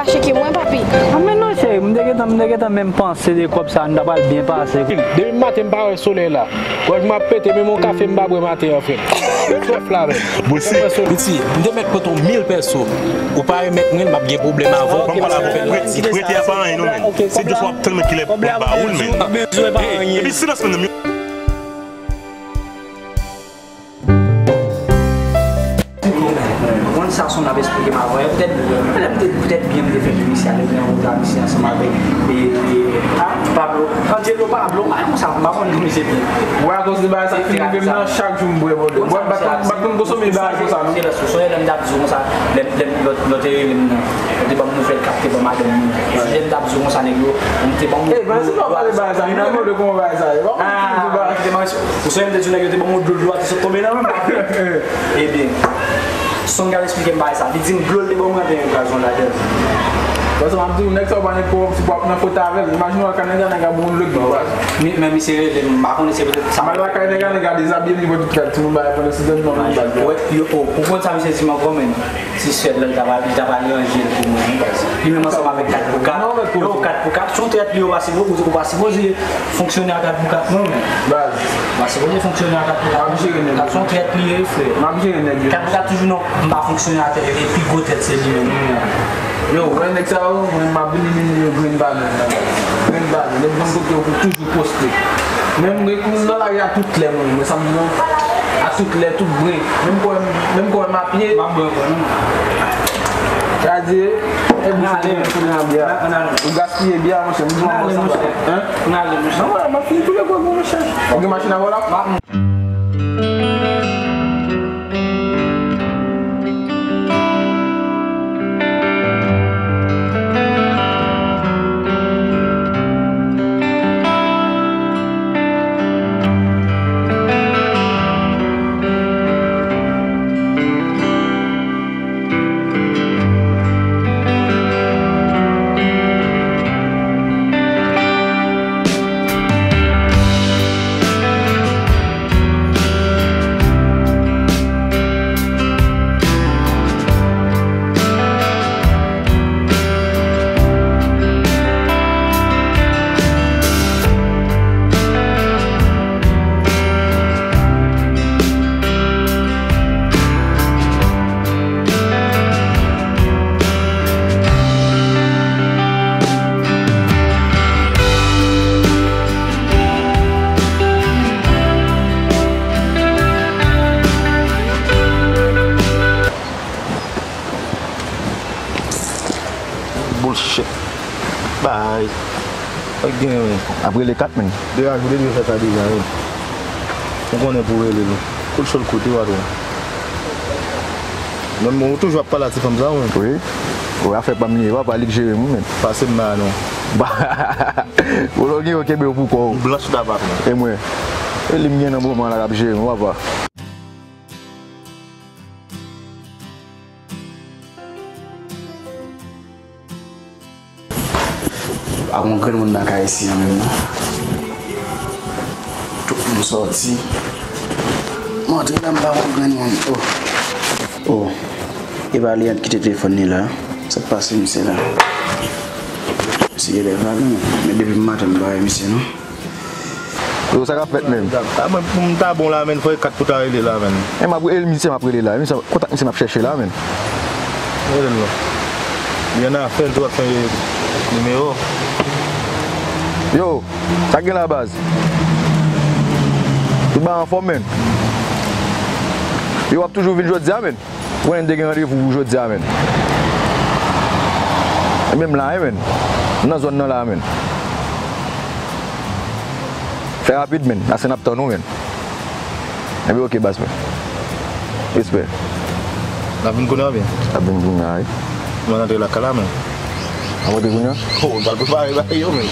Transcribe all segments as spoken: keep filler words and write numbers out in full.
Cheke mwen, papi. A men non, cheri, m te gentan, m te gentan menm panse de kòb sa, nou ta pral byen pase. Depi maten m pa wè solèy la. Wè, m ap pete, menm yon kafe m pa bwè maten an, frè. Twòp la, men. Piti, m te mèt pote w mil pèso. Ou pa remèt mwen l, m ap gen pwoblèm avè w. Ban m pale avè w. Prete, prete a pa anyen, non, men. Se jis w ap tann kilè pou m ba ou l, men. Epi silans, men. Konn sa son ap esplike m avan, poutèt, poutèt, poutèt byen m te fè misye ale nan wout la, misye ansanm avèk, e, e, a, Pablo, Angelo Pablo, m pa konn sa, m pa konn non misye byen. Ou wè, akoz de bagay sa ki rive m nan, chak jou m bwè bòdè. Bwè, m pa t konn, m pa t konn konsome bagay konsa, non. Se lè, se lè m t ap di w konsa, lè, lè, lè, lè w te rele m nan, ou te ban m nouvèl k ap te ban madanm mwen. Se lè m t ap di w konsa, nèg yo, m te ban m. E, bagay, se pa pale bagay sa, m nan mande kòman bagay sa ye. Ou sonje m te di w nèg yo te ban m yon dlo, dlo a te sot tonbe nan men m. Ebyen, Sandra esplike m bagay sa. Li di m dlo l te ban m maten an, pwazon ladan l. Pase m ap di w, nèg sa yo pa nenpòt, si w ap nan kote avè l. Imajine w al kay nèg la, nèg la ba w yon lòt dlo. Men, men misye rele m, m pa konnen se poutèt sa. M al lakay nèg la, nèg la dezabiye m, li voye tout kay timoun bagay pandan se zòn nan men bal. Wè, yo, o, ou konn sa misye di m ankò, men. Ti sèt la, li ta pral, li ta pral ranje l pou mwen, wi, baz. Li menm ansanm avèk kat pou kat. Yo, kat pou kat, se yon trèt li yo pa sipoze, ou pa sipoze fonksyone a kat pou kat, non, men. Baz. Ou pa sipoze fonksyone a kat pou kat. M ap jere nèg yo. Kat se yon trèt li ye, frè. M ap jere nèg yo. Kat pou kat toujou non, m pa fonksyone a tèt, e pi gwo tèt se li menm, wi. Yo, wè nèg sa yo, mwen m ap vini, vini yo grenn pa menm nan, baz. Grenn pa menm, nèg bann kote yo pou toujou poste. Menm mwen, m nan lari a tout lè, mwen, mwen sa m di non, a tout lè, tout bren. Menm kò, menm kò m ap ye. M ap bwè ankò, non. Sa di, e bouch ou konnen konnen an bya. Ou gaspiye bya, monchè, m di w konsa. Hein? N ale, monchè. Non, mwen, m ap fini tou lè gwo, gwo, monchè. Ou gen machin avè w la? Bullshit. Bay. Ak gen, wi. Ap rele kat, men. Deja, ou te dwe fè sa deja, wi. Ou konnen pou rele l. Kout chòl kote, patwon. Men ou toujou ap pale a ti fanm sa, wi. Wi. Wi, afè pa m li ye, papa, li k jere m, wi, men. Pase m ba non. Ou lè w gen yo kenbe yo pou kò w. Blanch ta patwon. E mwen. E li m gen nan moman la k ap jere m, papa. Pa gon grenn moun nan kay isi an menm non. Tout moun sòti. M antre la, m pa wè grenn moun. Oh. Oh. E pa li an kite telefòn li la. Sa k pase misye la? Misye genlè vale, men depi maten m pa wè misye non. Yo, sa k ap fèt menm? A, mwen, pou m ta bon la, menn, fò e kat pou ta rele la, menn. E m ap rele misye, m ap rele la. Misye, kontak misye m ap chèche la, menn. Rele l non. Li annafè l tou ap chanje nimewo. Yo, sa k gen la, baz? Tout bagay anfòm, menn. Yo, w ap toujou vin jodi a, menn. Ou konnen n te gen randevou pou jodi a, menn. Ebyen, m la, wi, menn. M nan zòn nan la, menn. Fè rapid, menn. Ase n ap tann ou, menn. Ebyen, oke, baz, menn. Respè. N ap vin kounye a, oubyen? N ap vin kounye a, wi. Mwen antre lakay la, menn. An kote kounye a? Oh, m pral prepare bagay yo, men.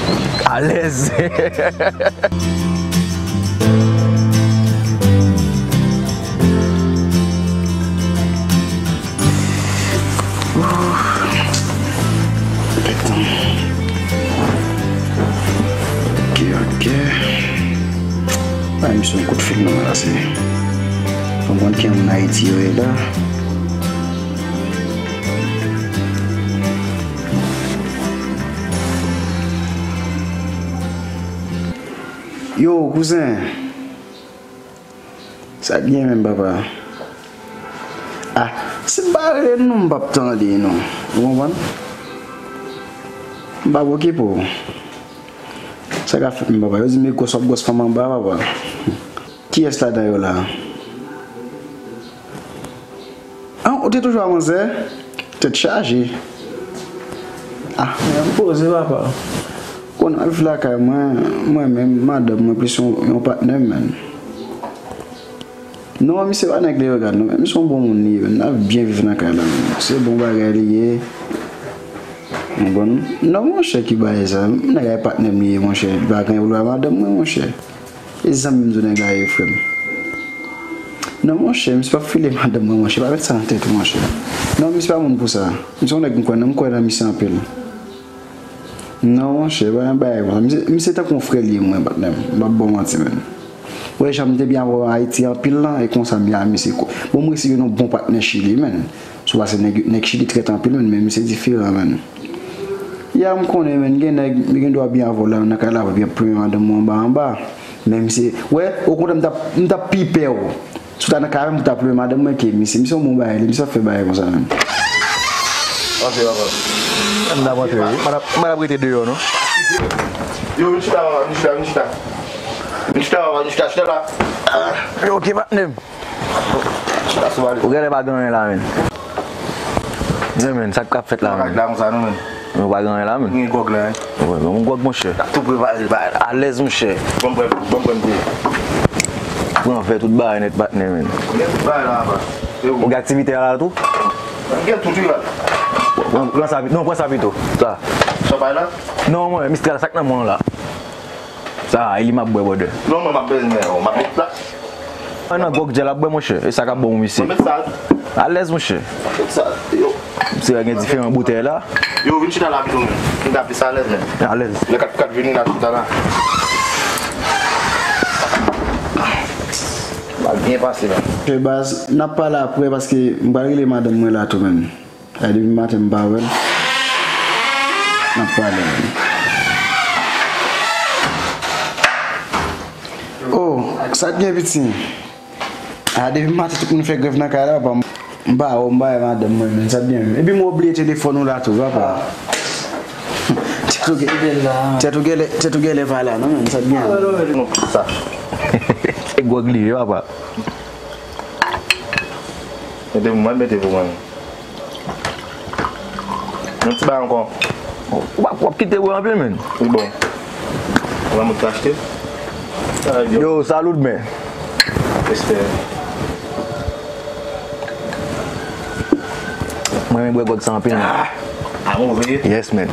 Alèz. Ok, ok. Bay misye yon kout fil non, la se. Fò m konn ki moun Ayiti yo ye la. Yo, kouzen. Sa k gen menm, papa? Ah, si m pa rele non, m p ap tande non. Ou konprann? M p ap okipe w. Sa k ap fèt menm, papa? Yo di m e gwòs w ap gwòs fanm anba, papa. Kiyès ladan yo la? Ah, ou te toujou a manzè? Tèt chaje. Ah, men m poze, papa. Konn al viv lakay mwen, mwen menm, madanm mwen, plis yon, yon patnè m, menn. Non, misye pa nèg Leyogàn, non, men misye yon bon moun li ye, menn. N ap byen viv nan kay la, menn. Se bon bagay li ye. Ou konprann? Non, monchè, ki bagay sa? Nèg la e patnè m li ye, monchè. Li pa gen pwoblèm ak madanm mwen, monchè. E zanmi m di w nèg la ye, frè m. Non, monchè, misye p ap file madanm mwen, monchè. Pa met sa nan tèt ou, monchè. Non, misye pa moun pou sa. Misye yon nèg m kwè nan, m kwè nan misye anpil. Non, monchè, pa yon bagay konsa. Misye, misye tankou yon frè li ye, mwen, patnè m. M p ap ba w manti, menn. Ou wè jan m te byen avè w Ayiti anpil lan, e konsa m ye a misye ko-, bon, m resi vin yon bon patnè Chili, menn. Sou pase nèg, nèg Chili trèt anpil, menn, men misye diferan, menn. Ya, m konnen, menn, gen nèg, m gen dwa byen avè w la, nan kay la, byen plimen madanm mwen anba, anba. Men misye, wè, okontrè, m t ap, m t ap pi pè w. Si w ta nan kay avè m, m t ap plimen madanm mwen ke misye. Misye yon bon bagay, li, misye ap fè bagay konsa, menn. Antre, papa. M t ap antre, wi. M t ap, m t ap rete deyò, non. Yo, vin chita, papa, vin chita, vin chita. Vin chita, papa, vin chita, chita la. Yo, oke, patnè m. Ou genlè pa gen anyen la, menn. Men, menn, sa k ap fèt la, menn? Nou pa gen anyen la, menn. Ou gen gwòg la, wi. Wi, men yon gwòg, monchè. Tou prepare bagay la. Alèz, monchè. Bon, bon, bon, bon, bon. Pran vè, tout bagay nèt, patnè, menn. Gen tout bagay la, papa. Ou gen aktivite a la tou? Gen tout, wi, la. Pran, pran sa pito. Non, pran sa pito. Sa. Sa bay la? Non, mwen, Mistral, sa k nan men w la. Sa, e li m ap bwè, brother. Non, mwen, m ap bezwen, m ap met la. An nan gwòg djèl ap bwè, monchè. E sa k ap bon pou misye. Mwen met sa. Alèz, monchè. Mwen met sa. Yo. Misye gen diferan boutèy la. Yo, vin chita la pito, men. M ta plis alèz, men. Alèz. Lè kat kat vini la, chita la. M ap byen pase la. Monchè, baz, n ap pale aprè paske m pral rele madanm mwen la tou, menn. Ay, depi maten m pa wè l. N ap pale, menn. Oh, sa t gen, piti? A, depi maten tout moun fè grèv nan kay la, papa. M pa wè w, m pa wè madanm mwen, menn, sa t gen menm. Epi m obliye telefòn ou la tou, papa. Tèt ou gen, tèt ou genlè, tèt ou genlè pa la, non, menn, sa t gen menm. Sa. Se gwòg li ye, papa. Mete pou mwen, mete pou mwen. Yon ti bagay ankò. W ap, w ap kite bwè anpil, menn. Wi, bon. Ou pa mwen achte? Yo, salud, men. Respè. Mwen renmen bwè gwòg sa anpil, menn. Ah, a move. Yes, menn.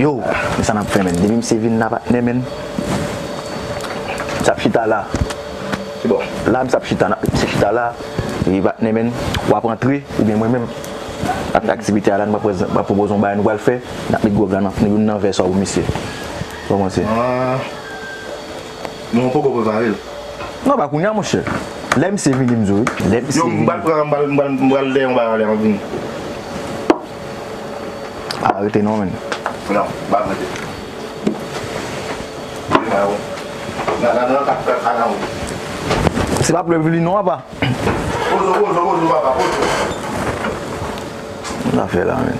Yo, men sa n ap fè, menn. Depi misye vin la, patnè, menn. Misye ap chita la. Se bon. La, misye ap chita, n ap, misye chita la. Epi patnè, menn, w ap antre, oubyen mwen menm. Ak aktivite a la, nou pral pwopoze yon bagay nou pral fè. N ap met gwòg la nan, youn nan vè sa pou misye. Sa w panse? Ah. Nou poko prepare l. Non, pa kounye a, monchè. Lè misye vini, m di w, wi. Lè misye vini. Yo, m pral pran, m pral, m pral, m pral dèyè yon bagay lè m ap vini. Pa rete non, menn. Non, m pa rete. Nan, nan, nan, nan, nan, nan. Se pa plèv li non, apa. Poze w, poze w, poze w, papa, poze w. Sa fè la, menn.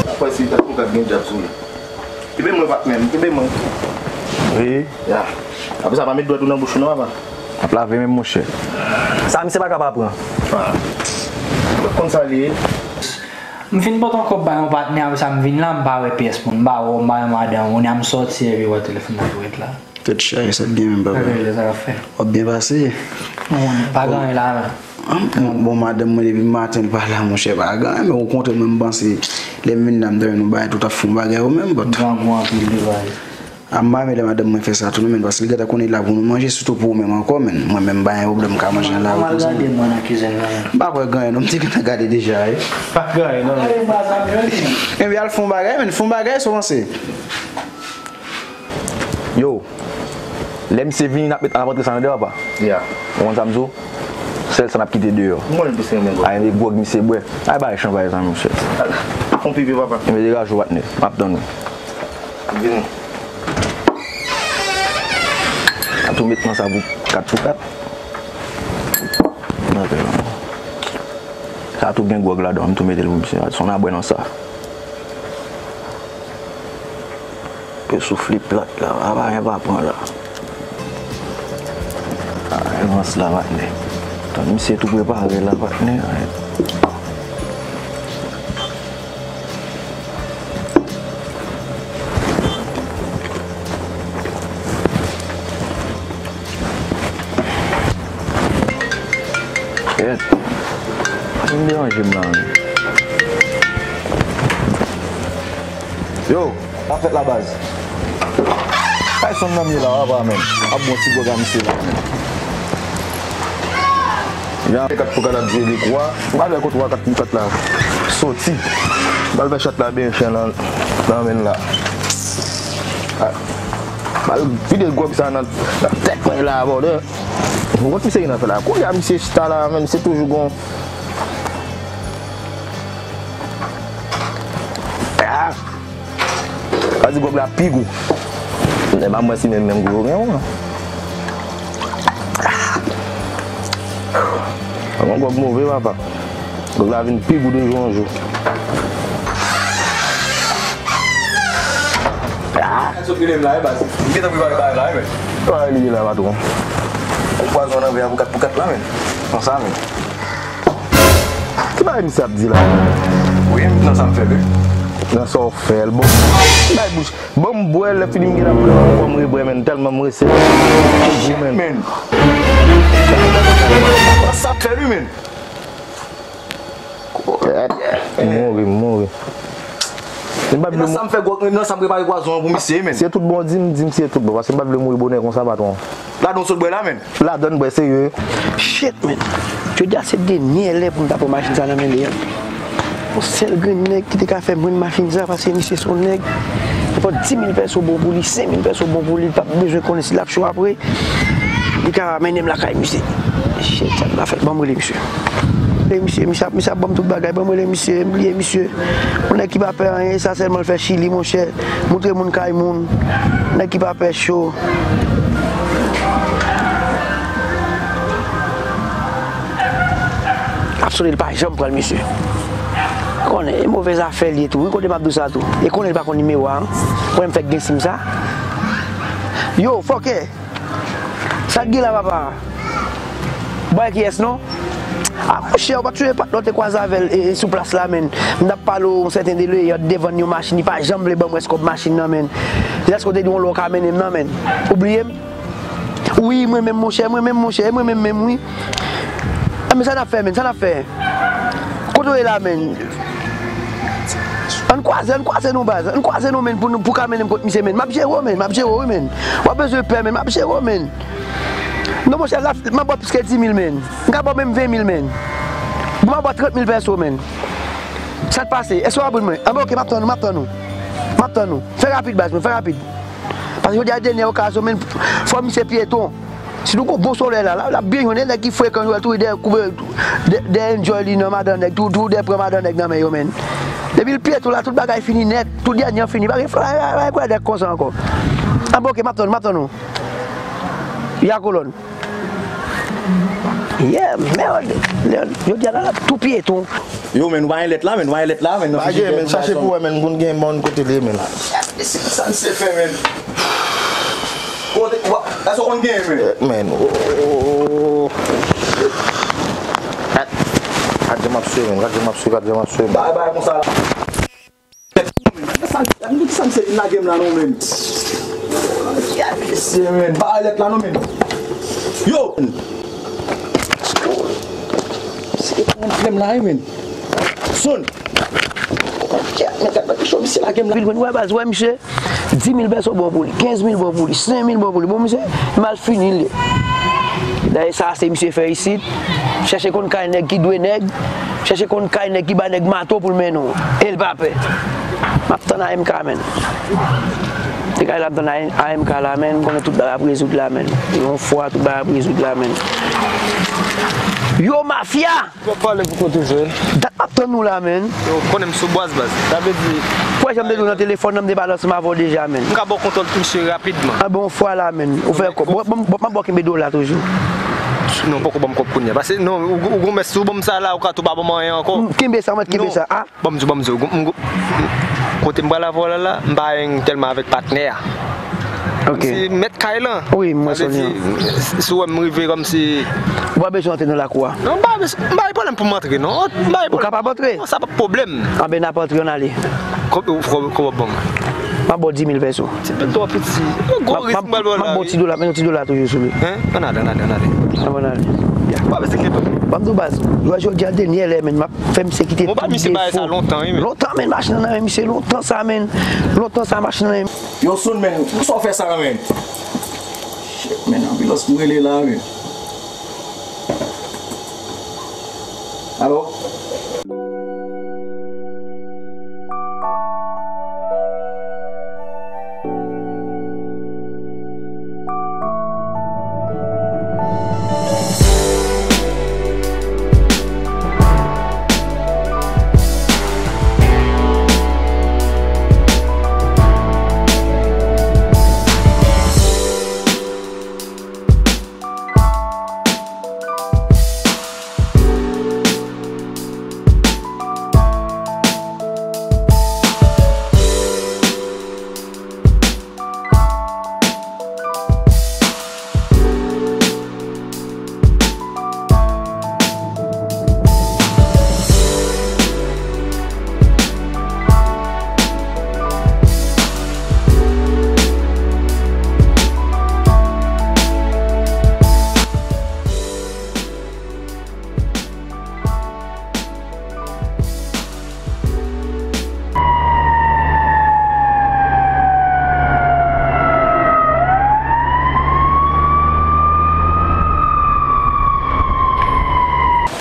Apa si tèt mwen ka gen djab sou li. Kenbe mwen, patnè m, kenbe mwen. Wi. Ya. Apre sa, pa met dwèt ou nan bouch ou non, papa. Ap lave menm, monchè. Sa, misye pa ka pa pran. Ah. Ou konn sa li ye. M fin pote yon kòb bay yon patnè, apre sa m vin la, m pa wè pyès moun, m pa wè w, m pa wè madanm ou, kounye a m sòti epi wè telefòn nan tou ret la. Tèt chaje, sa t gen menm, papa? Sa k ap fè? W ap byen pase? Bon, pa gen anyen la, men. Bon, bon, madanm mwen depi maten li pa la, monchè, pa gen anyen, men okontrè, mwen m panse, lè m vin la, m ta jwenn yon bagay, tout ap fè yon bagay yo menm, but. Grangou anpil de bagay. A m pa renmen lè madanm mwen fè sa tou non, menn, paske li gentan konnen li la pou nou manje, sitou pou ou menm ankò, menn. Mwen menm, m pa gen pwoblèm, m ka manje nan lari konsa. Al gade mwen nan kizin la, menn. M pa kwè gen anyen non, m te gentan gade deja, wi. Pa gen anyen non, menn. Ebyen, al fè yon bagay, menn, fè yon bagay, sa w panse? Yo, lè misye vini, n ap met, n ap antre sa nan de, papa. Ya. Ou konn sa m di w? Sèl sa n ap kite deyò. Mwen menm tou se yon gwòg. Ay, e gwòg misye bwè. Ay, bay chanpay sa, monchè. Fon pipi, papa. Enben, degaje w, patnè. M ap tann ou. Vini. A tou met nan sa pou kat pou kat. Sa tou gen gwòg ladan, m tou mete l pou misye. Sa n a bwè nan sa. Pe soufle plat la, pa pa pa pran la. A, rans la, patnè. Tann misye tou prepare la, patnè. Kèt. Pa vin deranje m la, menm. Yo, sa fèt la, baz. Kay sonn nan m ye la, papa, menm. Ap bon ti gwòg a misye la, menm. Jan kat pou kat ap jwe dekwa. M pa wè kote wa kat pou kat la soti. M pral fè chat la benyen chen nan, nan men l la. A, m pral vide gwòg sa nan, nan tèt mwen la, bòdè. Ou konn misye gen nan fè la. Kounye a misye chita la, men misye toujou gon. Ah! Pa di gwòg la pi gou. Lè pa mwen si menm menm gou yo gen, wi. An gwòg move, papa. Gwòg la vin pi gou de jou an jou. Ah! Sot rele m la, e baz. M gentan prepare bagay la, wi, men. Bagay li ye la, patwon. Ou pwazon nan vè a pou kat pou kat la, men. Konsa, men. Ki bagay misye ap di la? Wi, nan sa m fè, wi. Nan sa w fè l, bon. Bay bouch. Bon, m bwè, lè fini m gen ap bwè, m rebwè, men. Tèlman m rese. Shit, men. Nan sa m fè, wi, men. M mouri, m mouri. Li pa vle. Nan sa m fè gwòg, nan sa m prepare pwazon an pou misye, men. Si e tout bon, di m, di m si e tout bon, paske m pa vle mouri bonè konsa, patwon. Ladan w sot bwè la, men. Ladan bwè, serye. Shit, men. Jodi a se dènye lè pou m ta pran machin sa nan men li an. Yon sèl grenn nèg ki te ka fè m jwenn machin sa, paske misye se yon nèg. Nenpòt dis mil pèso bon pou li, senk mil pèso bon pou li, li p ap bezwen konnen si l ap cho apre. Li ka mennen m lakay misye. Shit, sa m ka fè? Ban m rele misye. Rele misye, misye ap, misye ap ban m tout bagay. Ban m rele misye, m bliye misye. Yon nèg ki pa pè anyen, sa sèlman l fè Chili, monchè. Moutre moun kay moun. Nèg ki pa pè cho. Ap sone, l pa janm pran l, misye. Konnen, e move zafè l ye tou. Wi, kote m ap di w sa tou. E konnen l pa konn nimewo a, an. Mwen m fèk gen sim sa. Yo, fòkè. Sa k gen la, papa? Bòy kiyès non? A, monchè, ou pa t sonje patnè w te kwaze avè l, e, e, sou plas la, menn. M t ap pale w yon sèten de Leyòt, te vann yon machin, li pa janm vle ban m rès kòb machin nan, menn. Jès kote di yon lè w ka mennen m nan, menn. Ou bliye m? Wi, mwen menm, monchè, mwen menm, monchè, mwen menm menm, wi. A, men sa n ap fè, menn, sa n ap fè? Kote w ye la, menn? Ann kwaze, ann kwaze non, baz. Ann kwaze non, menn, pou nou, pou ka mennen m kot misye, menn. M ap jere w, menn. M ap jere w, wi, menn. W ap bezwen pè, menn. M ap jere w, menn. Non, monchè, la, m ap ba w plis ke dis mil, menn. M ka ba w menm ven mil, menn. Bon, m ap ba w trant mil pèso, menn. Sa k pase? Èske w ap rann mwen? Anben, oke, m ap tann ou, m ap tann ou. M ap tann ou. Fè rapid, baz, mwen, fè rapid. Paske jodi a dènye okazyon, menn, fò misye pyeton. Sitou gon bon solèy la, la, l ap byen jwenn, e nèg ki frekan, yo tou dèyè koube, dèyè, dèyè enjoy li nan madan nèg, tou, tou dèyè pran madan nèg nan men yo, menn. Depi l pyeton la, tout bagay fini nèt, tout dènye an fini, pa gen fwa, pa, pa, pa, nèg konsa ankò. Anben, oke, m ap tann ou, m ap tann ou. Ya kolòn. Yeah, merde. Jodi a la, l ap tou pyeton. Yo, menn, ou pa gen lèt la, menn, ou pa gen lèt la, menn. Pa gen, menn, chache pou wè, menn, moun gen moun kote li ye, menn. Sa n se fè, menn. Kote, wa, èske w konn genyen, menn? Eh, menn, oh, oh, oh, oh. Gad, gad jan m ap swe, menn, gad jan m ap swe, gad jan m ap swe, menn. Bay, bay, konsa la. Sa, gade ki sa misye vin lage m la non, menn. Mesye, menn, bay lèt la non, menn. Yo! Misye pran flèm la, wi, menn. Sonn. Mesye, gade ki cho misye lage m la. Wi, wè, baz, wè, misye. Dis mil pèso bon pou li, kenz mil bon pou li, senk mil bon pou li. Bon, misye, mal fini l ye. Dayè, sa se misye fè isit. Chèche konn kay nèg ki dwe nèg. Chèche konn kay nèg ki ba nèg mato pou l mennen w. E l pa pè. M ap tann A M K, menn. Te kay la, m tann A M K la, menn. M konnen tout bagay ap rezoud la, menn. Yon fwa, tout bagay ap rezoud la, menn. Yo, mafya! W ap pale pou kote, frè? Dat m ap tann ou la, menn. Yo, konnen m sou bwaz, baz. Sa vle di, kwè jan m te di w nan telefòn nan, m te pale ansanm avè w deja, menn. M ka ba w kontwòl misye rapidman. A bon, fwa la, menn. Ou fè kòb. Bon, bon, bon, m ap ba w kenbe dola toujou. Non, poko ban m kòb kounye a. Paske, non, ou, ou gon mès, si w ban m sa la, ou ka tou pa ban m anyen ankò. M, kenbe sa, mwen kenbe sa. A? Ban m di w, ban m di w, m, m, kote m pral avè w la, la, m pa gen tèlman avèk patnè a. Ok. Se mèt kay lan. Wi, m wè sa vle di, si w wè m rive kòmsi. Ou pa bezwen antre nan lakou a. Non, m pa, m pa gen pwoblèm pou m antre, non. M pa gen pwoblèm. Ou kapab antre? Non, sa pa pwoblèm. Anben, n ap antre, ann ale. Ko-, ko-, kòman ban m? M ap ba w di mil pèso. Ti pil twò piti. Gwo risk m pral pran la, wi. M ap ba w ti dola, men yon ti dola toujou sou li. Hen? Ann ale, ann ale, ann ale. Ann ale. Ya. Pa bezwen kenbe. Ban m di w baz, jodi a dènye lè, menn, m ap fè misye kite tout defo. Bon, ba misye bay sa lontan, wi, men. Lontan, menn, machin nan nan men misye, lontan sa, menn. Lontan sa, machin nan nan men. Yo, Soun, menn, pou sa w fè sa, menn? Shit, menn, anbilans m rele la, menn. Alo?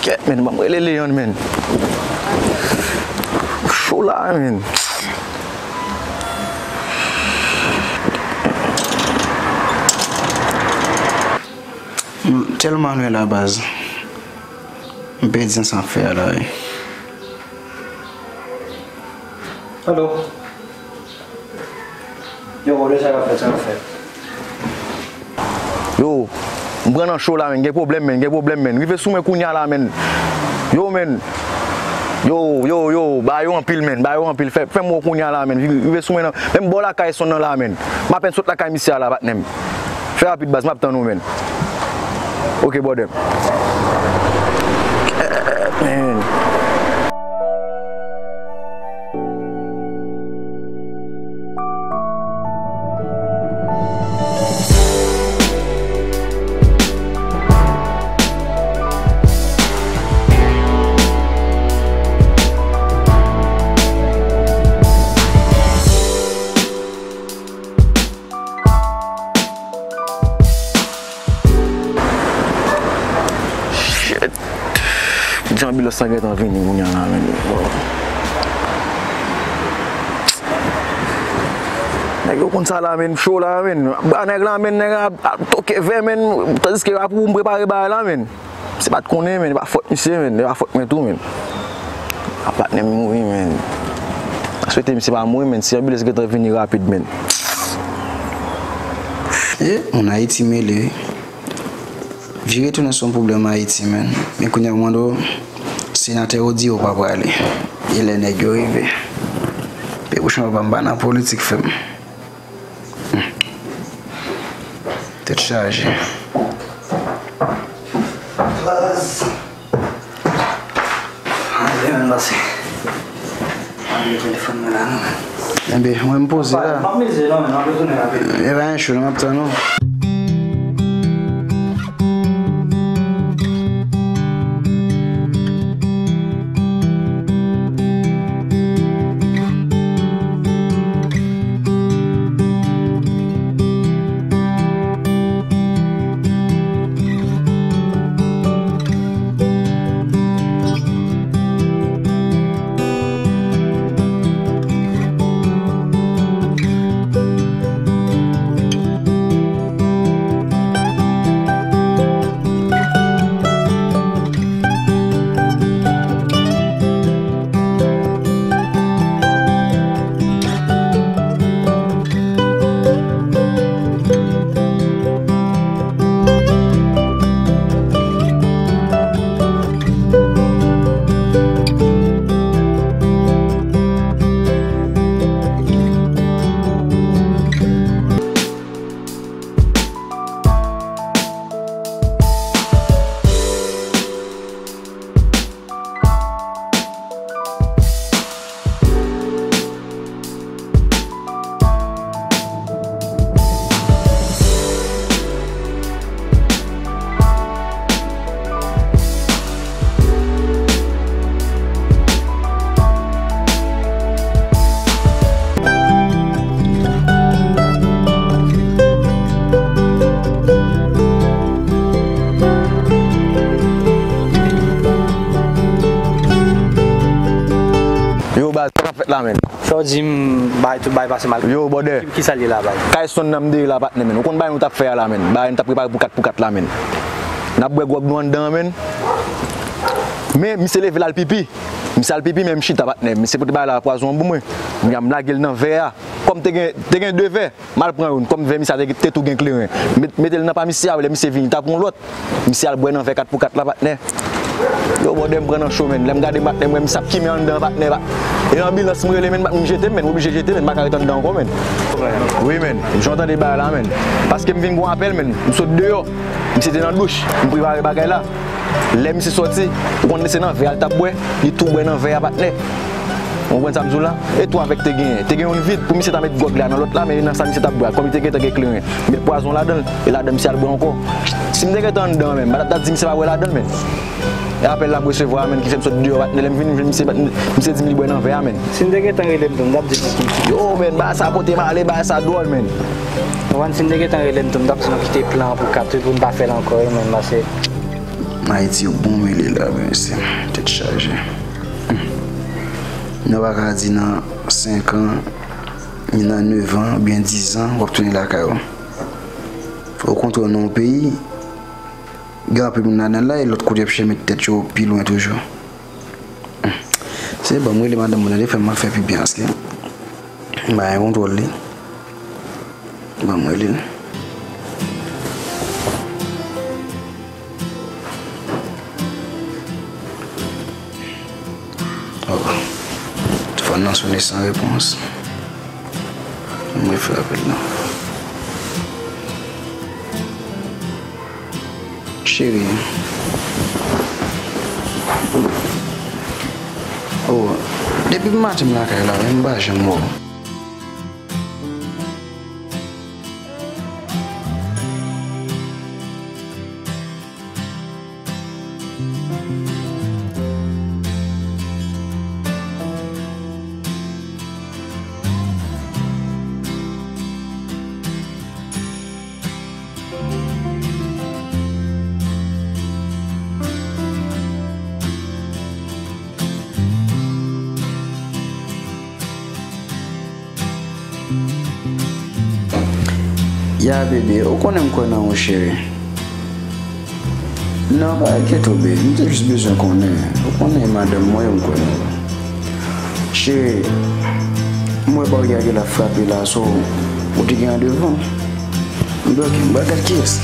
Kèt, menn, ban m rele Leandre, menn. Cho la, menn. M tèlman lwen la, baz. M pèdi sa m ap fè a la, wi. Alo. Yo, bro, sa k ap fèt, sa k ap fèt? Yo, m pran nan cho la, menn. Gen pwoblèm, menn. Gen pwoblèm, menn. Rive sou mwen kounye a la, menn. Yo, menn. Yo, yo, yo. Ba yo anpil, menn. Ba yo anpil. Fè, fè m wè w kounye a la, menn. Rive sou mwen nan. Menm bò lakay Soun nan la, menn. M apèn sot lakay misye a la, patnè m. Fè rapid, baz, m ap tann ou, menn. Ok, brother. Man. Shit. Jan anbilans lan gentan vini kounye a la, menn. Nèg yo konn sa la, menn, cho la, menn. Ba nèg la, menn, nèg la ap, ap toke vè, menn, tandiske apre pou m prepare bagay la, menn. Se pa t konnen, menn, e pa fòt misye, menn, e pa fòt mwen tou, menn. A patnè m mouri, menn. M swete misye pa mouri, menn. Si anbilans gentan vini rapid, menn. E, moun Ayiti mele, wi. Vi retounen se yon pwoblèm Ayiti, menn. Men kounye a, mande w, senatè yo di yo pa prale. E lè nèg yo rive? Peyi pwochen pa m pa nan politik, frè m. Tèt chaje. Baz. Ann ale menm pase. Ann ale telefòn mwen la non. Enben, mwen m poze la. M ap mize non, men m ap retounen rapid. E pa anyen cho non, m ap tann ou. la, menn. Sa w di m bay tout bay pase mal. Yo, bòdè. Ki, ki sa l ye la, bay? Kay Sonn nan m deye la, patnè, menn. Ou konn bagay nou t ap fè a la, menn. Bagay nou t ap prepare pou kat pou kat la, menn. N ap bwè gwòg nou anndan an, menn. Men, misye leve l al pipi. Misye al pipi, men m chita, patnè. Misye pote bagay la, pwazon an pou mwen. Mwen, m lage l nan vè a. Kòm te gen, te gen de vè, m al pran youn. Kòm vè misye a te, te tou gen kleren. Met, mete l nan pa misye a, lè misye vini, t ap yon lòt. Misye al bwè nan vè kat pou kat la, patnè. Yo, bòdè, m pran nan cho, menn. Lè m gade, patnè, m wè misye ap kimen anndan, patnè, pa. E anbilans m rele, menn, m jete, menn, m oblije jete, menn, m pa ka ret anndan ankò, menn. Wi, menn, jan w tande bagay la, menn. Paske m vin gon apèl, menn, m sot deyò. Misye te nan douch, m prepare bagay la. Lè misye sòti, ou konn se nan vè a l t ap bwè, li tou bwè nan vè a, patnè. Ou konprann sa m di w la? E tou avèk te genyen. Te gen youn vid pou misye ta met gwòg la nan lòt la, men nan sa misye t ap bwè a, kòm li te gentan gen kleren, met pwazon ladan l, e ladan misye al bwè ankò. Si m te gentan anndan, menn, m pa t ap ta di misye pa bwè ladan l, menn. E apèl la m resevwa a, menn, ki fè m sot deyò, patnè, lè m vini, m jwenn misye, misye di m li bwè nan vè a, menn. Si m te gentan rele m tou, m t ap di l. Yo, menn, bagay sa pote m ale, bagay sa dwòl, menn. Ou konprann, si m te gentan rele m tou, m t ap di nou kite plan an pou kat wi, pou n pa fè l ankò, wi, menn, pase. Ayiti yo bon mele la, wi, mesye. Tèt chaje. Hmm. Nou pa ka di nan senk an, ni nan nèf an, oubyen diz an, w ap tounen lakay ou. Fò w kontre w nan yon peyi, gen anpil moun ladan l la, e lòt kote y ap chèche met tèt yo pi lwen toujou. Hmm. Se ban m rele madanm mwen, tande, fè m ap fè pipi an, paske m pa gen kontwòl li. Ban m rele l. Oh. Telefòn nan sonnen san repons. Mwen fè apèl la. Cheri. Oh, depi maten m lakay la, men m pa janm wè w. Ya bebe, ou konnen m kwè nan ou, cheri. Non, pa enkyete w, baby. M te jis bezwen konnen. Ou konnen e madanm mwen, m kwè nan ou. Cheri, m wè barye a genlè ap frape la, so, ou te gen randevou. M bloke, m pral gad kiyès.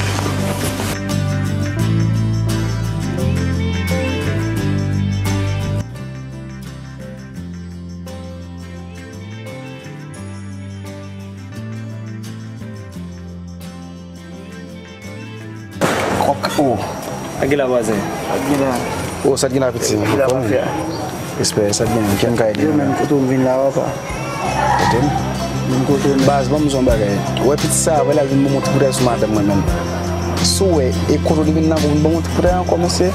Kòk, o. Sa k gen la, vwazen? Sa k gen la? O, sa k gen la, piti? Sa k gen la, mafya? Respè, sa k gen? Kè m ka ede nou la? Yo, menm kote w m vin la, papa. Kote m? Menm kote w m. Baz, ban m di w yon bagay. Ou wè piti sa a, vre l al vin ban m yon ti koutèy sou madanm mwen menm. Si w wè, e kote w te vin nan pou vin ban m yon ti koutèy ankò, mesye.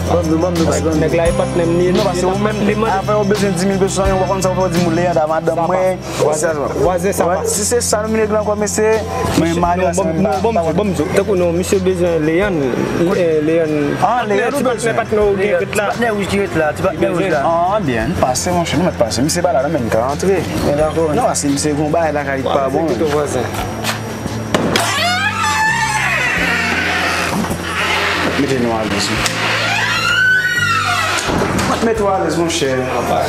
Ban m di w, ban m di w, baz, ban m di w. Nèg la e patnè m li ye. Non, paske ou menm, avè w bezwen dis mil pesos, ou pa konn sa w fè, w di m, Leandre, madanm mwen. Vwazen, vwazen, sa pa. Si se sa nou vin regle ankò, mesye, mwen male. Non, ban m di w, ban m di w. Tankou non, misye bezwen Leandre, eh, Leandre. Ah, Leandre ou bezwen? Patnè, patnè ou gen ret la. Ti patnè wouj ki ret la, ti patnè wouj la. Ah, byen, pase, monchè, nou mèt pase. Misye pa la, non, men ka rantre. Mwen dakò. Non, paske misye gon bagay lakay li pa bon. Pito vwazen. Mete nou alèz, wi. Mete w alèz, monchè. Ah,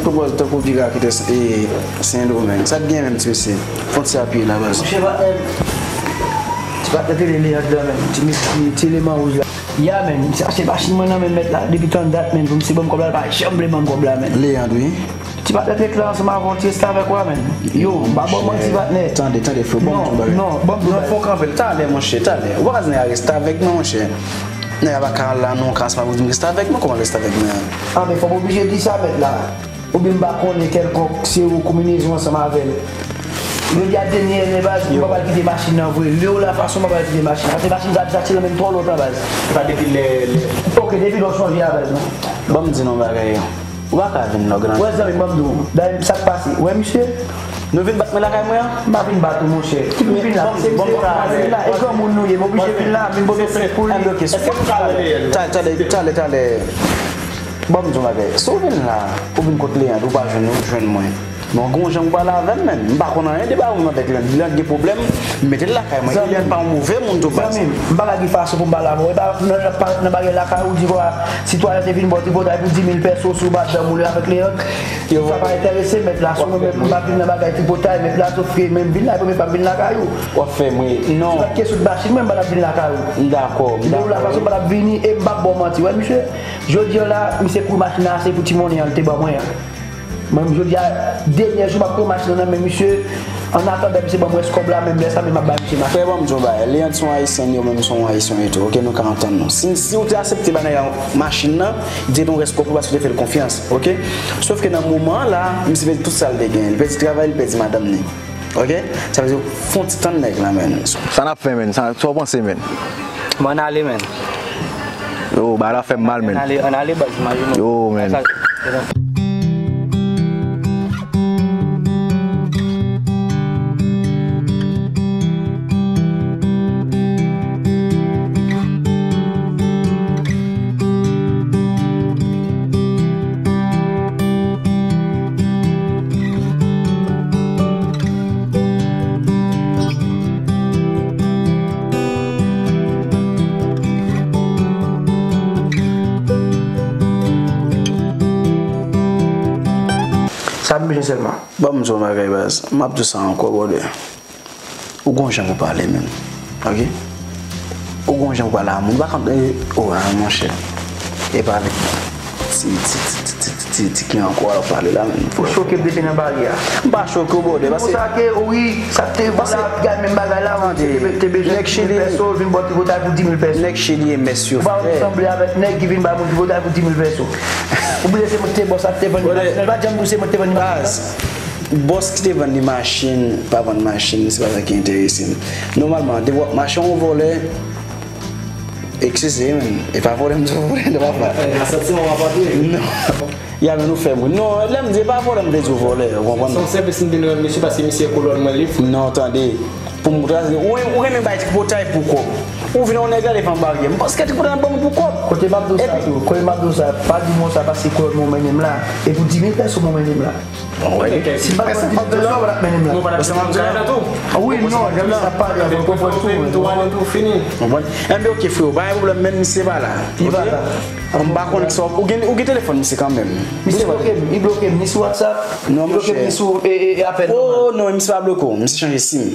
tankou, tankou piga ki te, e, Sendomeng. Sa k gen menm, ti mesye? Fon ti apiye la, baz. Monchè, pa, e, ti pa te tele li anndan menm. Ti mesye, ti eleman wouj la. Ya, men, sa se machin mwen nan men mèt la. Depi tan dat, men, pou misye ban m kòb la, li pa janm vle ban m kòb la, men. Leandre, wi. Ti patnè te klè ansanm avè w, ti restavèk ou a, men. Yo, m pa ba w manti, patnè. Tande, tande, frè, ban m di yon bagay. Non, non, ban m di yon bagay. Non, fò w kanpe l, talè, monchè, talè. Ou pa ka di nèg a restavèk mwen, monchè. Nèg a pa ka al la, non, ka sa pou di m restavèk mwen, kòman restavèk mwen an? Ah, men fò m oblije di sa, mèt la. Oubyen m pa konnen kèlkonk se ou konbinezon ansanm avè l. Jodi a dènye lè baz, m pa pral kite machin nan vre. Lè w la fason m pa pral kite machin. Paske machin sa, sa tire menm twò lòt la baz. Sa depi lè, lè. Ok, depi lè w sonje a baz, non. Ban m di nou yon bagay. Ou pa ka vin lòg nan. Wè zanmi, ban m di w. Dayè, sa k pase? Wè misye? Nou vin bat mwen lakay mwen an? M pa vin bat ou, monchè. Ki pou vin la? Bon, bon, bon, bon. E granmoun nou ye, m oblije vin la, vin pote plent pou li. Èske nou ka wè Leyèn? Talè, talè, talè, talè. Bon, m di yon bagay. Si w vin la, ou vin kot Leandre, ou pa jwenn li, ou jwenn mwen. Men w gen yon jan pou pale avè m, menn. M pa konn anyen de bagay ou menm avèk Leandre. Leandre gen pwoblèm, m mete l lakay mwen. E Leandre pa yon move moun tou, baz. Zanmi m, m pa ka gen fason pou m pale avè w. E pa nan, nan, nan bagay lakay ou di, vwa, sitwayen te vin ba w tripotay pou dis mil pèso sou madanm ou avèk Leandre. Sa pa enterese mèt la. Si mwen menm, m pa vin nan bagay tripotay, mèt la, sofri, men m vin la, e premye fwa m vin lakay ou. W ap fè m ri. Non. Se pa t kesyon de machin, mwen, m pa t ap vin lakay ou. M dakò, m dakò. Lè w la, fason m pa t ap vini, e m p ap ba w manti. Wè, misye, jodi a la, misye pran machin nan, se pou ti monnen an, li te ban mwen an. Mwen menm, jodi a, dènye jou, m ap pran machin nan nan men misye. Annatandan, misye ban m rès kòb la, menm lè sa, menm m ap bay misye machin. Frè, ban m di w yon bagay. Leandre se yon Ayisyen, li menm se yon Ayisyen tou, oke? Nou ka antann nou. Si, si w te aksepte bay nèg la machin nan, li te gen yon rès kòb pou, paske w te fè l konfyans, oke? Sòf ke nan moman an la, misye pèdi tout sa l te genyen. Li pèdi travay, li pèdi madanm li. Oke? Sa vle di, fè yon ti tann nèg la, menn. Sa n ap fè, menn? Sa, sa w panse, menn? Bon, ann ale, menn. Yo, bagay la fè m mal, menn. Ann ale, ann ale, baz, imajine w. Yo, menn. Sa, Sa m bezwen sèlman. Ban m di w yon bagay, baz. M ap di w sa ankò, brother. Ou gon jan pou pale, menn. Oke? Ou gon jan pou pale a moun. Ou pa konn, eh, oh, ah, monchè. E pa avèk ti, ti, ti ki ankò w ap pale la, menn. Ou choke m depi nan baryè a. M pa choke w, brother, paske. Konsa ke, wi, sa k te vou la, gade menm bagay la, ou te, te bezwen dis mil pèso, vin ba w tripotay pou dis mil pèso. Nèg Chili e mès yo, frè. Ou pa vin sanble avèk nèg ki vin ba moun tripotay pou dis mil pèso. Ou bliye se mwen ki te bòs la, ki te vann li machin. Li pa t janm di w se mwen ki te vann li machin. Baz. Bòs ki te vann li machin, pa vann machin, se pa sa ki enterese m. Nòmalman, depi w ap mache yon vòlè, eskize, menn, e pa vòlè m di w vòlè, non, papa. Eh, nan santiman w ap antre. Non. Ya, menn, ou fè m ri. Non, lè m di e pa vòlè m vle di w vòlè, ou konprann? Se yon sèvis m vin rann misye paske misye kolòn mwen, li fou. Non, tande. Pou m kraze, ou, ou renmen bay tripotay pou kòb. Ou vin yon nèg la devan baryè. M panse ke tripotay ban m pou kòb. Kote m ap di w sa tou, kote m ap di w sa, pa di m sa paske kolòn mwen mennen m la. E pou dis mil pèso mwen mennen m la. Bon, wi. Si m pa t konn di sa, ou pa t ap mennen m la. Ou pa t ap mennen m la tou. Ah wi, non, jan misye ap pale a, mwen konprann tou, mwen. Tou ale tou fini. Konprann? Enben, oke, freo, pa gen pwoblèm, men misye pa la. Li pa la. Oke? M pa konn sa, ou gen, ou gen telefòn misye kanmenm. Misye bloke m, li bloke m, ni sou WhatsApp, li bloke m, ni sou, e, e, e, apèl nòmal. Oh, non, misye pa bloke w, misye chanje sim.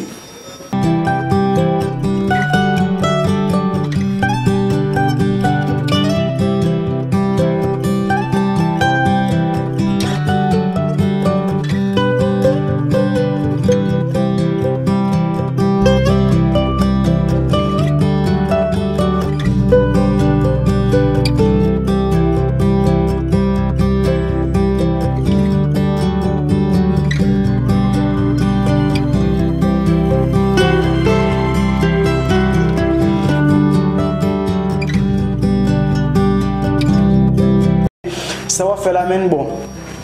Sa w ap fè la, menn, bon.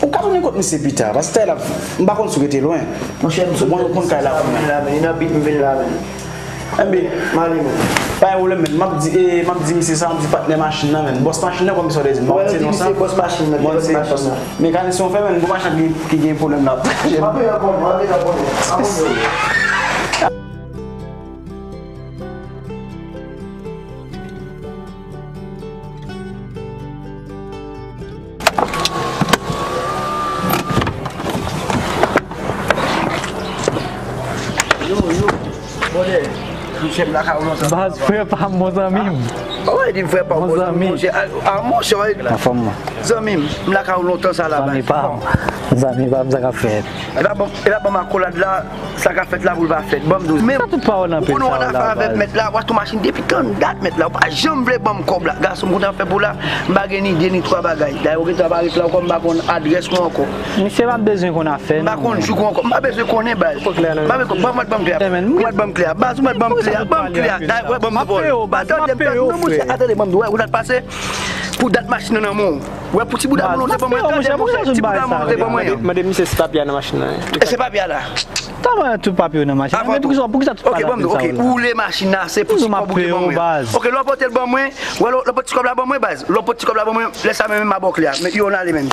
Ou ka tounen kot misye pita, paske tèlè m pa konn si w rete lwen. Monchè, m sot nan bit, m vin la, menn. E nan bit, m vin la, menn. Enben, m ale, menn. Pa gen pwoblèm, menn. M ap di, e, m ap di misye sa, m ap di patnè machin nan, menn. Bòs machin nan, kòm sa w te di m. Wè, yo di misye bòs machin nan, bòs machin nan. Mekanisyen w fè, menn. Gwo machin ki, ki gen pwoblèm la. M ap vin ankò, m ap vin ankò, menn. Yo, yo, brother, monchè, m lakay ou lontan. Baz, frè pa m, bon zanmi m. Ah, ou di frè pa m, bon zanmi, monchè. Ah, ah, monchè, anfòm, zanmi m, m lakay ou lontan sa la, baz. Zanmi pa m. Zanmi pa m, sa k ap fèt? E pa ban m, e pa ban m akolad la. Sa ka fèt la pou l pa fèt. Ban m di w. Sa tout pawòl nan pil sa yo la, baz. Ou konn w nan afè avèk mèt la, w ap tou machin depi tann dat mèt la. Ou pa janm vle ban m kòb la. Gason m kontan fè pou la, m pa gen ni de ni twa bagay. Dayè ou gentan parèt la, ou konn m pa konn adrès ou ankò. Misye pa bezwen konn afè nou. M pa konn jouk ou ankò. M pa bezwen konnen, baz. M pa bezwen konn. Ban m, ban m klè. Ban m klè. Baz, ou mèt ban m klè. Ban m klè. Dayè, wè, ban m di w. Baz, tande m, tande m, monchè, tande, ban m di w, wè, ou dat pase pou dat machin nan nan men w. Wè, pou ti bouda moun ou te ban mwen, tande, monchè, ti bouda moun ou te ban mwen an. Mande misye si papye a nan machin nan. E se papye a la. Avan tout papye yo nan machin nan, men poukisa, poukisa tout bagay sa yo la? Ou woule machin nan, se pou ti kòb ou gen ban mwen. Ok, lè w pote l ban mwen, wè, lè w pote ti kòb la ban mwen, baz. Lè w pote ti kòb la ban mwen, lè sa menm m a ba w kle a. Men yo, n ale menm.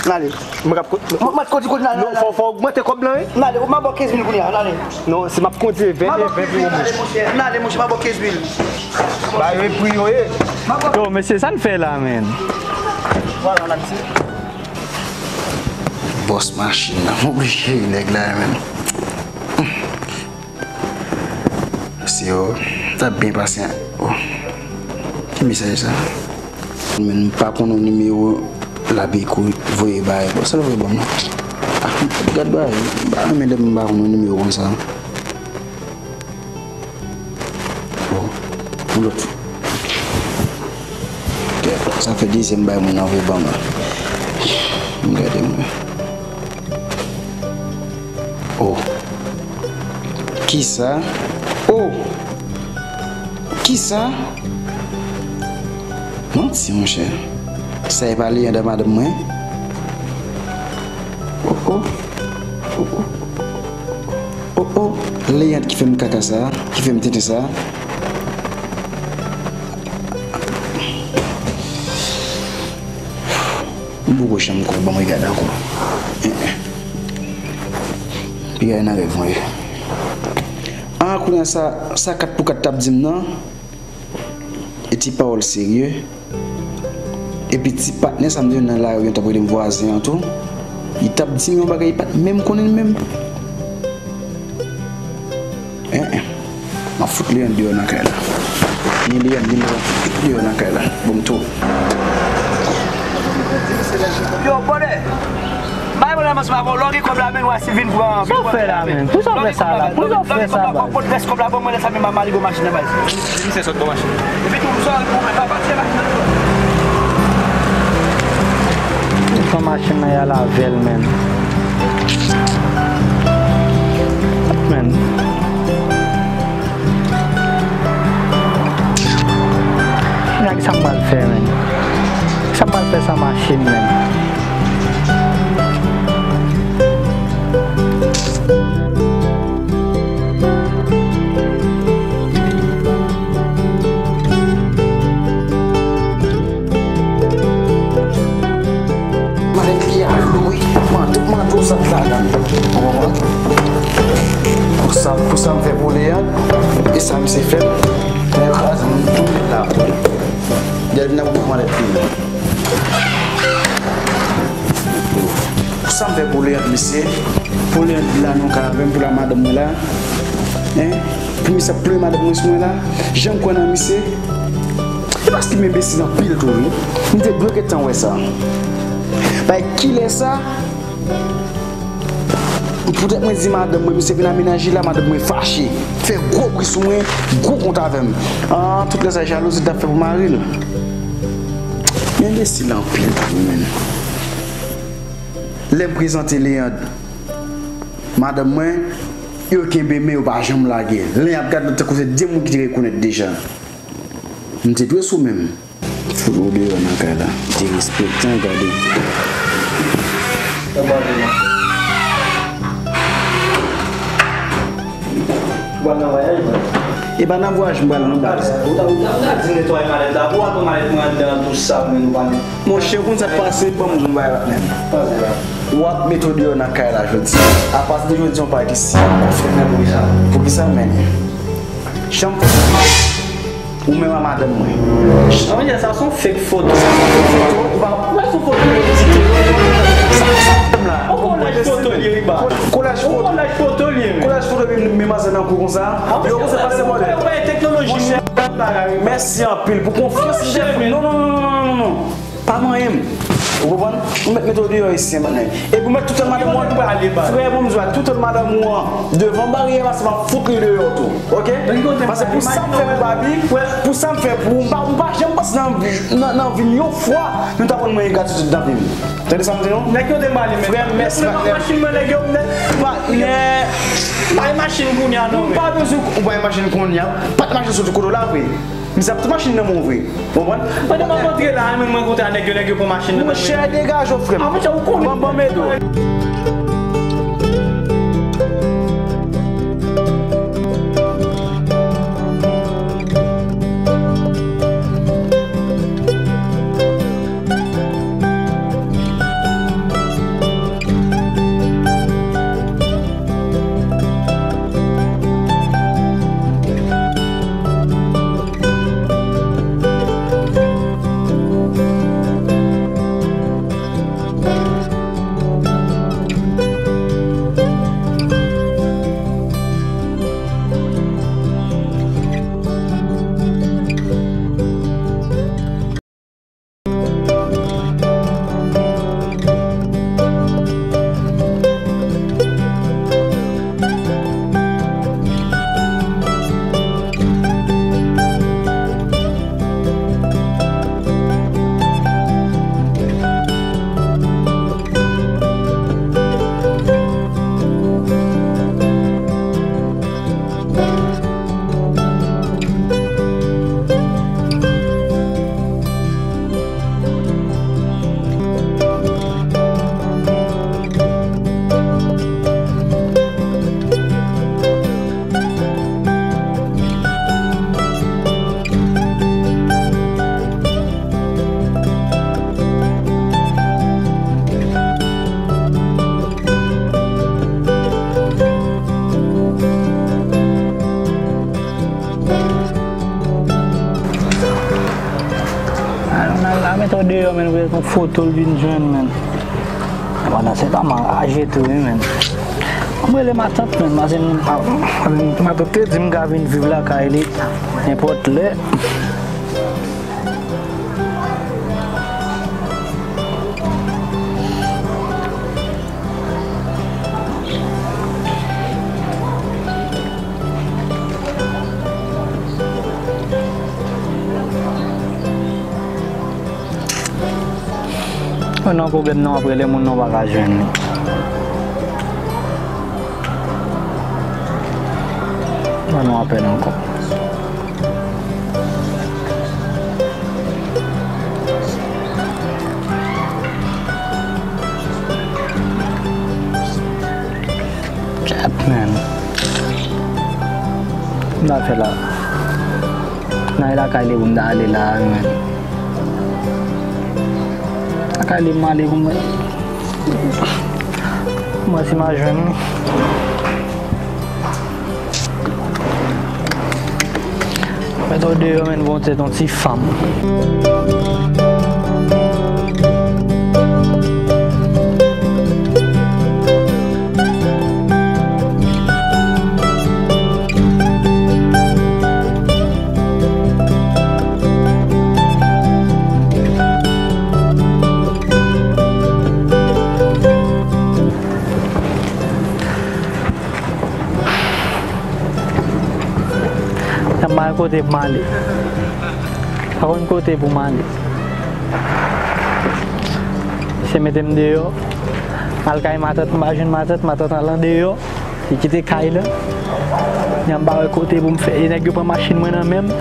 N ale. Mwen k ap ko-, mwen, mwen kondi, kondi, n ale, n ale. Fò, fò ogmante kòb lan, wi. N ale, m a ba w kenz mil kounye a, n ale. Non, si m ap kondi, ven, ven, ven, ven, monchè. N ale, monchè, m a ba w kenz mil. Ba yo pri yo ye. Yo, mesye, sa n fè la, menn? Vwala, n ap di. Bòs machin nan, m oblije ri nèg la, menn. Se yo, t ap byen pase. Oh. Ki mesaj sa? Men m pa konn yon nimewo l ap ekri voye bay. Bon, sa l voye ban m nan? Ah, gad bay, m pa renmen lè m pa konn yon nimewo konsa. Bon, yon lòt. Kèt, sa fè dezyèm bay moun nan voye ban m nan. M gade mwen. Oh. Kisa? Oh! Kisa? Manti, monchè. Sa e pa Leyand a madanm mwen? Oh, oh. Oh, oh. Oh, oh. Leyand ki fè m kaka sa, ki fè m tenten sa. M poko janm kwè, ban mwen gade ankò. Eh, eh. Piga nan rèv mwen ye. Ah, kounye a sa, sa kat pou kat t ap di m nan. E ti pawòl serye. Epi ti patnè sa m te jwenn nan lari an, t ap rele m vwazen an tou. Li t ap di m yon bagay li pa t menm konnen li menm. En, en. M ap fout Leyand deyò nan kay la. Ni Leyand, ni Leyand, tout deyò nan kay la. Bon, m tou. Yo, bòdè! Bay mwen nan mans pa bon, lè w gen kòb la, men w a si vin pran. Sa w fè la, menn? Poukisa w fè sa la? Poukisa w fè sa, baz? Pot rès kòb la ban mwen, lè sa menm a maligo machin nan, baz. Misye sot bò machin. Epi tou, sa, pa pati machin nan. Pran machin nan, y al avè l, menn. Men. Nèg, sa m pral fè, menn? Sa m pral fè san machin, menn? Malèt li a lou wi. Mande, mande w sa k ladan l. Ou konprann? Pou sa, pou sa m fè pou Leyand, e sa misye fè m. Mwen kraze m tou la. Gade nan ou malèt li. Pou sa m fè pou Leyand, mesye. Pou Leyand la nan kay avè m, pou la madanm mwen la. Hein? Pou misye ap plore madanm mwen sou mwen la. Jan m kwè nan misye. E paske m enbesil anpil tou wi. M te dwe gentan wè sa. Bay kilè sa? Poutèt mwen di madanm mwen, misye vin amenaje la, madanm mwen fache. Fè gwo bri sou mwen, gwo kont avè m. Ah, tout lè sa jalouzi l t ap fè pou mari l. Men enbesil anpil tou, menn. Lè m prezante Leyand madanm mwen, yo kenbe men, yo pa janm lage. Lè y ap gade lòt tankou se de moun ki te rekonèt deja. M te dwe sou men m. Fout ou deyò nan kay la. Derespektan, gade. Ou pral nan vwayaj, mwen? E pa nan vwayaj m pral non, baz. Ou ta, ou ta, ou ta di netwaye malèt la, pou w al pran malèt mwen anndan an tou sal, men nou pa. Monchè, ou konn sa k pase, ban m di w yon bagay la menm. W ap mete w deyò nan kay la jodi. Apati de jodi, yon bagay ki si. Poukisa? Poukisa, men? Jan m fè. Ou menm a madanm mwen. Sa vle di sa se yon fake foto. Sa se yon fake foto. Ou pa wè se yon foto yo edite. Sa, sa menm la. On kolaj foto li ye, wi, ba. Kolaj foto. On kolaj foto li ye, wi. Kolaj foto li, men manzè nan kou konsa. Yo, konsa pase mòdèl. Wè, wè, teknoloji. Monchè, bagay, wi. Mèsi anpil pou konfyans li te fè. Non, non, non. Pa manyen m. Ou konprann? Ou mèt mete w deyò isi, an, patnè. Epi ou mèt toutan madanm ou an. Frè, bon, m di w, toutan madanm ou an devan baryè a, se m ap fout li deyò tou. Oke? Paske pou sa m fè pou Babi, pou sa m fè pou ou, m pa, m pa janm panse nan, nan, nan vi m yon fwa, nou ta konn mwen gratitid nan vi m. Tande sa m di nou? Nèg yo te mal, men. Frè, mèsi, patnè. Machin mwen, nèg yo, patnè. Bay machin kounye a, non, men. Nou pa bezwen, ou bay machin kounye a. Pat machin soti kote w la, vre. Misye ap tout machin nan men w vre. Ou konprann? Pandan m ap antre la, mwen, mwen kontre a nèg yo, nèg yo pran machin nan men mwen. Monchè, degaje w, frè m. Ah, monchè, ou konnen. Ban, ban m ede w. Mèt ou deyò, menn, ou wè yon foto l vin jwenn, menn. Pandan se tan, m anraje tou, wi, menn. M rele matant, menn, paske m, m, matant te di m ka vin viv lakay li nenpòt lè. Ou nan pwoblèm nan, w ap rele moun nan, w pa ka jwenn li. Ban nou apèl ankò. Chat, man. M ta fè la. Nan lakay li pou m ta ale la, man. Lakay li m ale pou mwen. Mwen si m a jwenn li. Mèt ou deyò, menn, bon, se yon ti fanm. Sa m pa gen kote pou m ale. Pa konn kote pou m ale. Se mete m deyò. M al kay matant, m pa jwenn matant, matant al andeyò. Li kite kay la. Kounye a m pa wè kote pou m fè. E nèg yo pran machin mwen nan men m.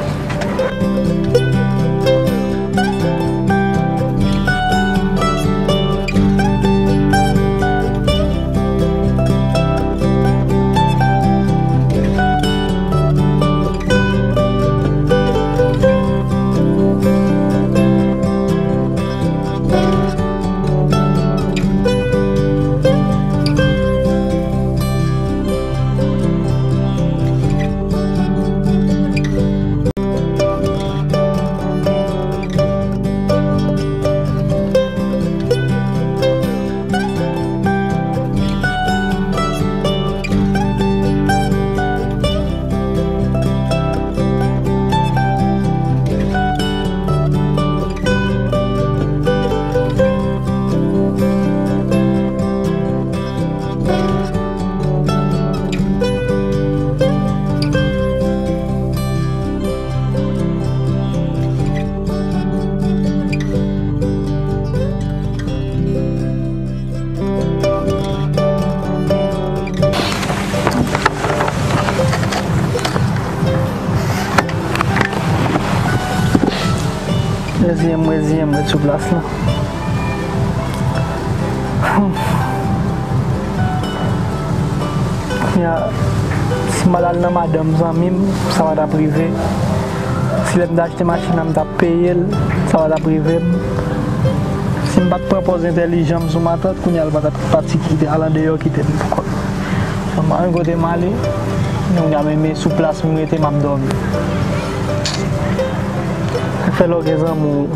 Reziyen m, reziyen m, ret sou plas la. Kounye a, si m pa t al nan madanm zanmi m, sa pa t ap rive. Si lè m t achte machin nan, m t ap peye l, sa pa t ap rive m. Si m pa t pran pòz entèlijan m sou matant, kounye a l pa t ap pati kite, al andeyò kite m poukò l. Mwen pa gen kote m ale, kounye a menm sou plas m rete, m ap dòmi. Sa fè lè w gen zanmi w,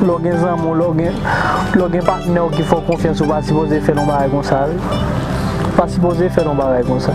lè w gen zanmi w, lè w gen, lè w gen patnè w ki fè w konfyans, ou pa sipoze fè l yon bagay konsa, wi. Ou pa sipoze fè l yon bagay konsa.